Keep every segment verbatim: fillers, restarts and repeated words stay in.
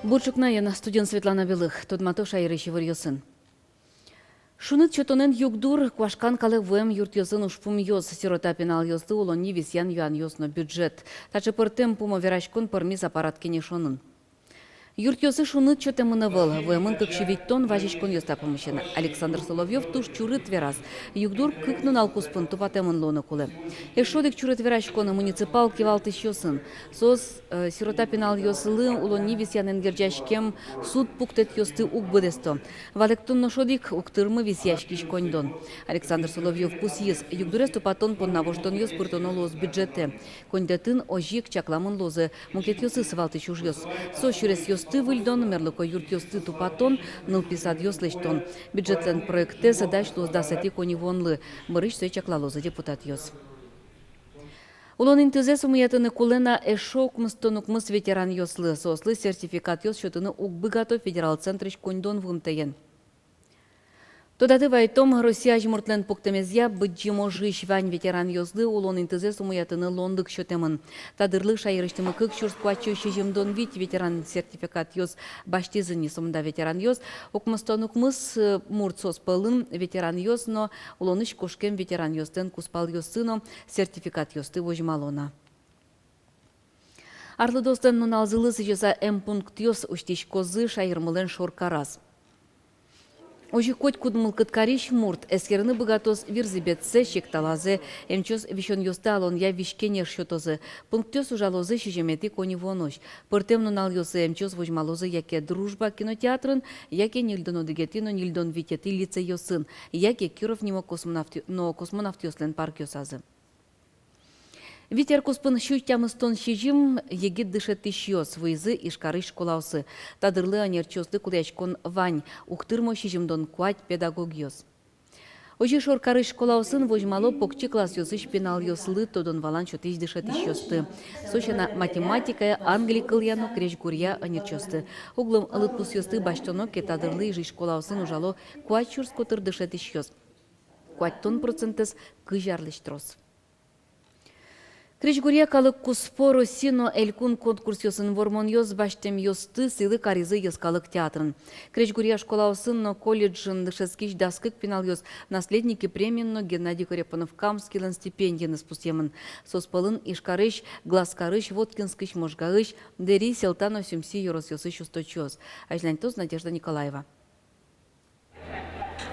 Бур ӵукнаен, студиын Светлана Белых. Тодмато шаерысь иворъёсын. Шуныт сётонэн югдур, куашкан калэ вуэм юртъёсын ужпумъёс, сирота пиналъёслы улонни висъян юанъёс но бюджет. Таӵе пӧртэм пумо вераськон пӧрмиз аппарат кенешонын. Юртъёсы шуныт сётэмын ӧвӧл, вуэмын кык сю витьтон вазиськонъёс та пумысен. Александр Соловьёв туж чурыт вераз: югдур кык нунал куспын тупатэмын луыны кулэ. Эшшо одӥг чурыт вераськон муниципал кивалтӥсьёсын. Соос, э, сирота пиналъёслы улонни висъянэн герӟаськем суд пуктэтъёсты уг быдэсто. Валэктон нош одӥг: уг тырмы висъяськись коньдон. Александр Соловьёв пусйиз: югдурез тупатон понна воштонъёс пыртоно луоз бюджетэ. Коньдэтын озьы ик чакламын луозы мукетъёсыз валтӥсь ужъёс. Со сюресъёсты выльдон, мерлыко юртъёсты тупатон, нылпи садъёс лэсьтон. Бюджетлэн проектэз дась луоз дасэтӥ коньывуонлы, бӧрысь сое чаклалозы депутатъёс. Улон интызэс умоятыны кулэ на эшшо укмыстон укмыс ветеранъёслы. Соослы сертификатъёс сётыны уг быгато федерал центрысь коньдон вуымтэен. Тодады вайытом, Россия азьмуртлэн пуктэмезъя Быдӟым ожысь вань ветеранъёслы улон интызэс умоятыны луонлык сётэмын. Та дырлы шаерысьтымы кык сюрс куать сю сизьымдон вить ветеран сертификатъёс басьтӥзы ни. Сомында ветеранъёс укмыстон укмыс, э, мурт, соос пӧлын ветеранъёс но улонысь кошкем ветеранъёслэн кузпалъёссы но сертификатъёсты возьмало на. Арлыдоослэн нуналзылы сӥзьыса эмпунктъёс усьтӥськозы шаермылэн шоркараз. Озьы котькуд мылкыд карись мурт эскерыны быгатоз вирзӥбетсэ, секталазэ, эмчиос висёнъёсты алонъя визь-кенеш сётозы. Пунктъёс ужалозы сизьыметӥ коньывуонозь. Пӧртэм нуналъёсы эмчиос возьмалозы яке «Дружба» кинотеатрын, яке ньыльдон одӥгетӥ но ньыльдон витетӥ лицейёсын, яке Киров нимо космонавт-, но космонавтъёслэн паркъёсазы. Вить ар куспын сю тямыстон сизьым егит дышетӥсьёс вуизы Ижкарысь школаосы. Та дырлы ӧнерчиослы кулэяськон вань, уг тырмо сизьымдон куать педагогъёс. Озьы шоркарысь школаосын возьмало покчи классъёсысь пиналъёслы тодон-валан сётӥсь дышетӥсьёсты. Со сяна, математикая, англи кылъя но крезьгуръя ӧнерчиосты. Огъя лыдпусъёсты басьтоно ке, та дырлы Ижысь школаосын ужало куать сюрс котыр дышетӥсьёс. Куатьтон процентэз кызь арлэсь трос. Крезьгуръя калык куспо, Россия но элькун конкурсъёсын вормонъёс басьтэмъёсты сӥлы каризы йӧскалык театрын. Крезьгуръя школаосын но колледжын дышетскись дас кык пиналъёс «Наследники» премиен но Геннадий Корепанов-Камскийлэн стипендиеныз пусъемын. Соос пӧлын Ижкарысь, Глазкарысь, Воткинскысь, Можгаысь, Дэри, Сьӧлта но Сюмси ёросъёсысь усточиос. Азьланьтоз Надежда Николаева.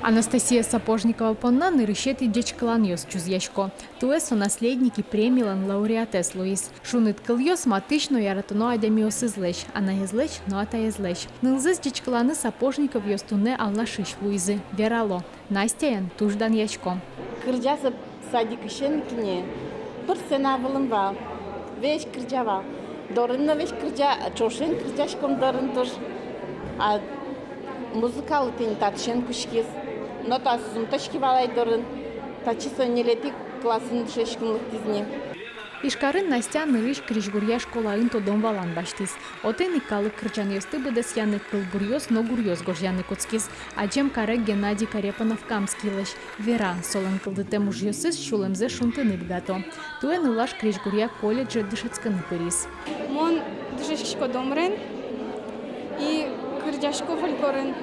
Анастасия Сапожникова понна нырысетӥ ӟечкыланъёс чузъясько. Туэ со «Наследники» премилэн лауреатэз луиз. Шуныт кылъёс матысь но яратоно адямиосызлэсь, анаезлэсь но атаезлэсь. Нылзэс ӟечкыланы Сапожниковъёс туннэ Алнашысь вуизы. Верало: Настяен туж данъясько. Кырӟа со садикысен ик ини, пыр сцена вылын вал, весь кырӟа вал. Дорын но весь кырӟа, ӵошен кырӟаськом дорын туж. А музыкалы тӥни татысен кутскиз. Нотаосыз ум тодӥськы вал ай дорын. Татчы со ньылетӥ классын дышетскыны лыктӥз ни. Ижкарын Настя нырысь крезьгуръя школаын тодон-валан басьтӥз. Отын ик калык кырӟанъёсты быдэсъяны, кылбуръёс но гуръёс гожъяны кутскиз. Адӟем каре Геннадий Корепанов-Камскийлэсь. Вера, солэн кылдытэм ужъёсыз сюлэмзэ шунтыны быгато. Туэ нылаш крезьгуръя колледже дышетскыны пыриз. Мон дышетскисько домрен и кырӟасько фольклорен.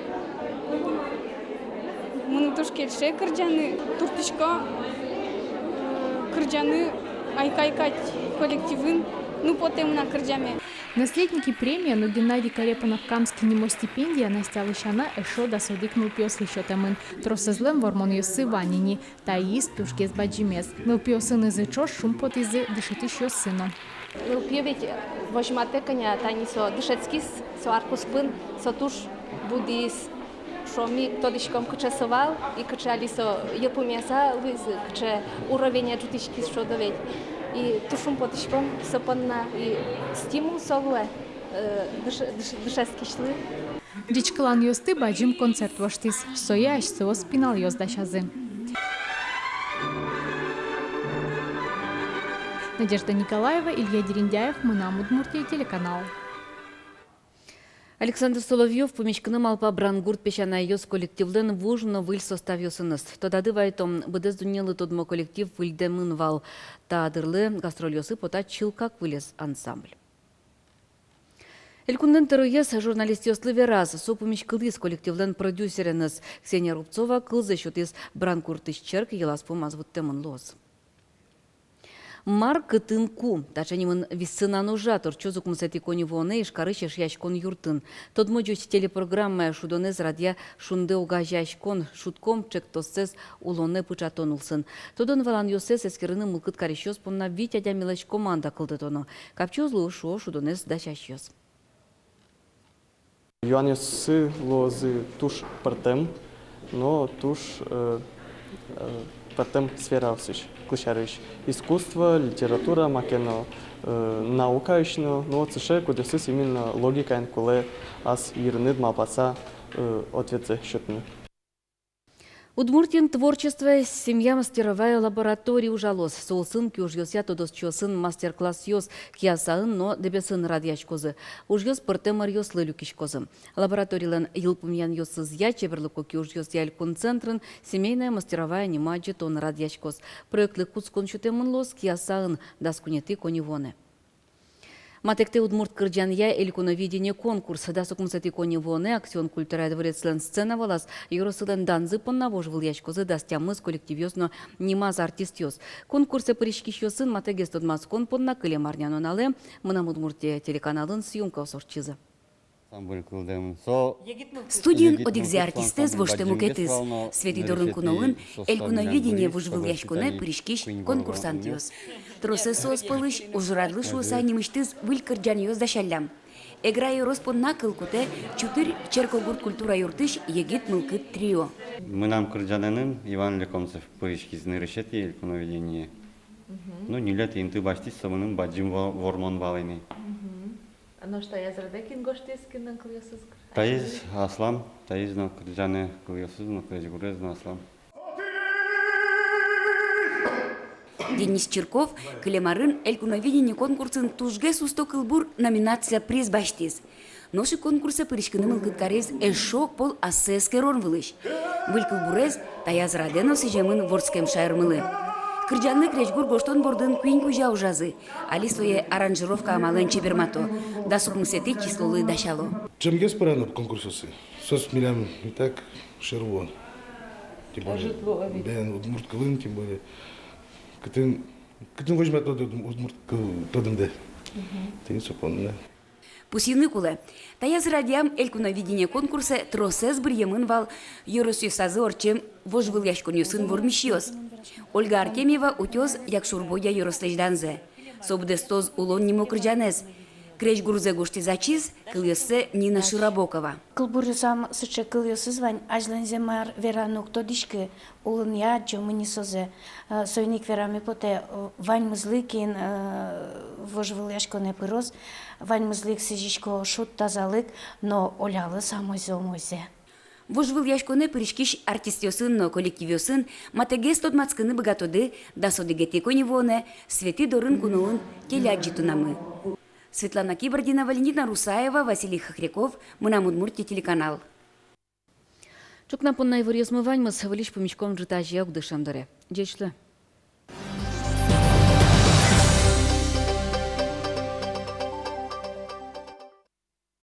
Мыным туж кельше кырӟаны, туртӥсько, э, кырӟаны «Айкай» кадь коллективын, ну, потэ мынам кырӟаме. «Наследники» премия но Геннадий Корепанов-Камский нимо стипендия Настялы сяна эшшо дас одӥг нылпиослы сётэмын. Тросэзлэн вормонъёссы вань ини, таиз тужгес бадӟымез. Нылпиосынызы ӵош шумпотӥзы дышетӥсьёссы но. Нылпи ведь возьматэ кӧня, тани со дышетскиз, со ар куспын, со туж будӥз. Шуом, ми тодӥськом, кыӵе со вал и кыӵе али со йылпумъяса луиз, кыӵе уровене ӝутӥськиз, шуод ведь. И туж шумпотӥськом со понна, и стимул со луэ, э, дыш-, дыш-, дышетскисьлы. Ӟечкыланъёсты бадӟым концерт воштӥз, сое асьсэос пиналъёс дасязы. Надежда Николаева, Илья Дерендяев, «Мынам Удмуртие» телеканал. Александр Соловьёв пумиськыны малпа «Брангурт песянайёс» коллективлэн вуж но выль составъёсыныз. Тодады вайытом, быдэс дуннелы тодмо коллектив выльдэмын вал. Та дырлы гастрольёсы потэ «Чылкак» вылез ансамбль. Элькунлэн тӧроез журналистъёслы вераз, со пумиськылӥз коллективлэн продюсереныз. Ксения Рубцова кылзэ сётӥз: Брангуртысь черк йылаз-пумаз вуттэмын луоз. «Мар, кытын, ку» — таӵе нимын висьсынан ужрад ортчоз укмысэтӥ коньывуонэ Ижкарысь Эшъяськон юртын. Тодмо ӟуч телепрограммая шудонэз радъя «Шунды» огазеяськон. «Шудком» ӵектосэз улонэ пыӵатон улсын. Тодон-валанъёссэс эскерыны мылкыд карисьёс понна вить адямилэсь команда кылдытоно. Капчи уз луы, шуо шудонэз дасясьёс. Юанъёссы луозы туж пӧртэм, но туж, э, э, пӧртэм сфераосысь, кылсярысь, искусство, литература, маке но, э, наукаысь но, но вот сыӵе, кудъёсыз именно логикаен кулэ ас йырыныд малпаса, э, ответсэ сётыны. Удмуртиын «Творчество — семья мастеровая» лаборатория ужалоз. Со улсын киужъёсъя тодосчиосын мастер-классъёс Киясаын но Дэбесын радъяськозы. Ужъёс пӧртэм ӧръёслы люкиськозы. Лабораторилэн йылпумъянъёсызъя чеберлыко киужъёсъя элькун центрын «Семейная мастеровая» нимо адӟытон радъяськоз. Проектлы кутскон сётэмын луоз Киясаын дас куинетӥ коньывуонэ. Матэктэ удмурт кырӟанъя «Элькуновидение» конкурс. Дас укмысэтӥ коньывуонэ «Аксион» культура дворецлэн сцена вылаз ёросылэн данзы понна вожвылъяськозы дас тямыс коллективъёс но нимаз артистъёс. Конкурсэ пыриськисьёсын матэгес тодматскон понна кылем арнянуналэ «Мынам Удмуртие» телеканалын съёмкаос ортчизы. Студиын одӥгзэ артистэз, воштэм мукетыз. Светӥ дорын куноын «Элькуновидение» вожвылъяськонэ пыриськись конкурсантъёс. Тросэз соос пӧлысь ужрадлы шуыса нимысьтыз выль кырӟанъёс дасяллям. Эгра ёрос понна кыл кутэ Чутырь черкогурт культура юртысь «Егит мылкыд» трио. Мынам кырӟанэным Иван Лекомцев пыриськиз нырысетӥ «Элькуновидение». Ну, ньылетӥ инты басьтӥз, со мыным бадӟым во-, вормон вал ини. А нош таяз радэ кин гожтӥз, кинлэн кылъёсыз? Таиз аслам, таиз но кырӟанэ кылъёсыз но, крезьгурез но аслам. Денис Чирков кылем арын «Элькуновидение» конкурсын «Тужгес усто кылбур» номинацияя приз басьтӥз. Нош ик конкурсэ пыриськыны мылкыд кариз эшшо ог пол ассэ эскерон вылысь. Выль кылбурез таяз радэ но сӥземын вордскем шаермылы. Кырӟанлы крезьгур гожтон бордын куинь кузя ужазы. Али сое аранжировка амалэн чебермато. Дас укмысэтӥ числолы дасяло. Ӵемгес пырано конкурсъёсы. Соос милям и так шер вуо. Тем более, ӧжыт луо ведь. Бен, удмурт кылын, тем более. Кытын, кытын возьматоды удмурт кыл тодэмдэ. Тӥни со понна. Пусйыны кулэ, таяз радъям «Элькуновидение» конкурсэ тросэз быръемын вал ёросъёсазы ортчем вожвылъяськонъёсын вормисьёс. Ольга Артемьева утёз Якшур-Бӧдья ёрослэсь данзэ. Со быдэстоз «Улон» нимо кырӟанэз. Крезьгурзэ гожтӥз ачиз, кылъёссэ — Нина Широбокова. Кылбуръёсам сыӵе кылъёсыз вань, азьланьзэ мар вераны уг тодӥськы, улонъя адӟом ини созэ. Э, соин ик вераме потэ, э, ваньмызлы, кин, э, вожвылъяськонэ пыроз, ваньмызлы ик сӥзисько шуд, тазалык но олялы самойзэ умойзэ. Вожвылъяськонэ пыриськись артистъёсын но коллективъёсын матэгес тодматскыны быгатоды дас одӥгетӥ коньывуонэ Светӥ дорын куноын телеадӟытонамы. Светлана Кибардина, Валентина Русаева, Василий Хохряков, «Мынам Удмуртие» телеканал. Ӵукна понна иворъёсмы ваньмыз. Выльысь пумиськом ӝытазе огдышем дыре. Ӟеч луэ.